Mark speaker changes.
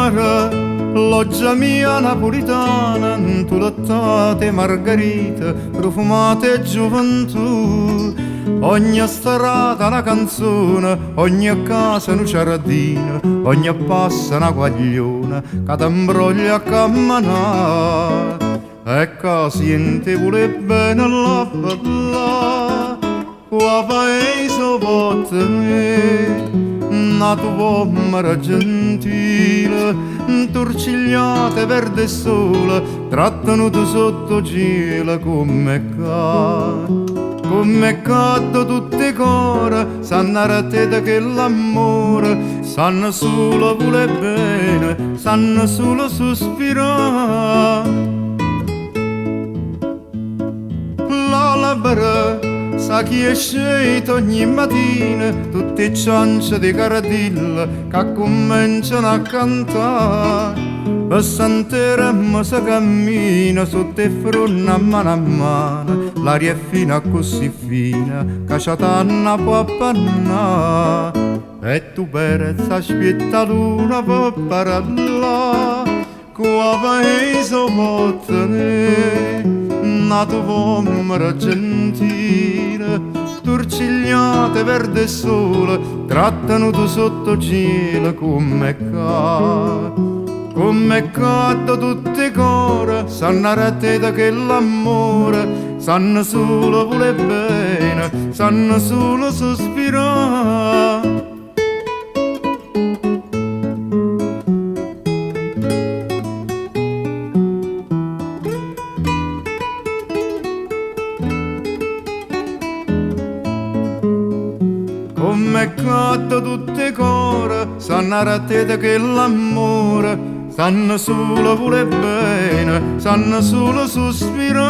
Speaker 1: L'albero, loggia mia napolitana, 'ntulettata 'e margherite, profumata 'e gioventù. Ogni strada 'na canzone, ogni casa 'nu ciardino, ogni passo 'na guagliona ca te 'mbroglia a cammenà. E ca siente 'e vulè bene là pe là, qua' paese 'o po' tenè n'atu Vommero gentile, 'nturcigliato 'e verde e sole, trattenuto sott' 'o cielo comm'è ccà. Comm'è ccà addò tutt' 'e core sanno 'a chell'ammore, sanno sulo vulè bene, sanno sulo suspirà. L'albero sa chi è sceto ogni mattina, tutt' 'e ciance d' 'e cardille c'accummenciano a cantà. Pe sentire se cammina sotto 'e fronne a mano a mano, l'aria è fina accussì fina ca ce t'hanno può appannà. E tu perza aspietta 'a luna pe parlà, qua' paese 'o po' tenè n'atu Vommero gentile, 'nturcigliato 'e verde e sole, trattenuto sott' 'o cielo comm'è ccà. Comm'è ccà addò tutt' 'e core sanno 'a chell'ammore, sanno sulo vulè bene, sanno sulo suspirà. Comm'è ccà addò tutt' 'e core sanno 'a chell'ammore, sanno sulo vulè bene, sanno sulo suspirà.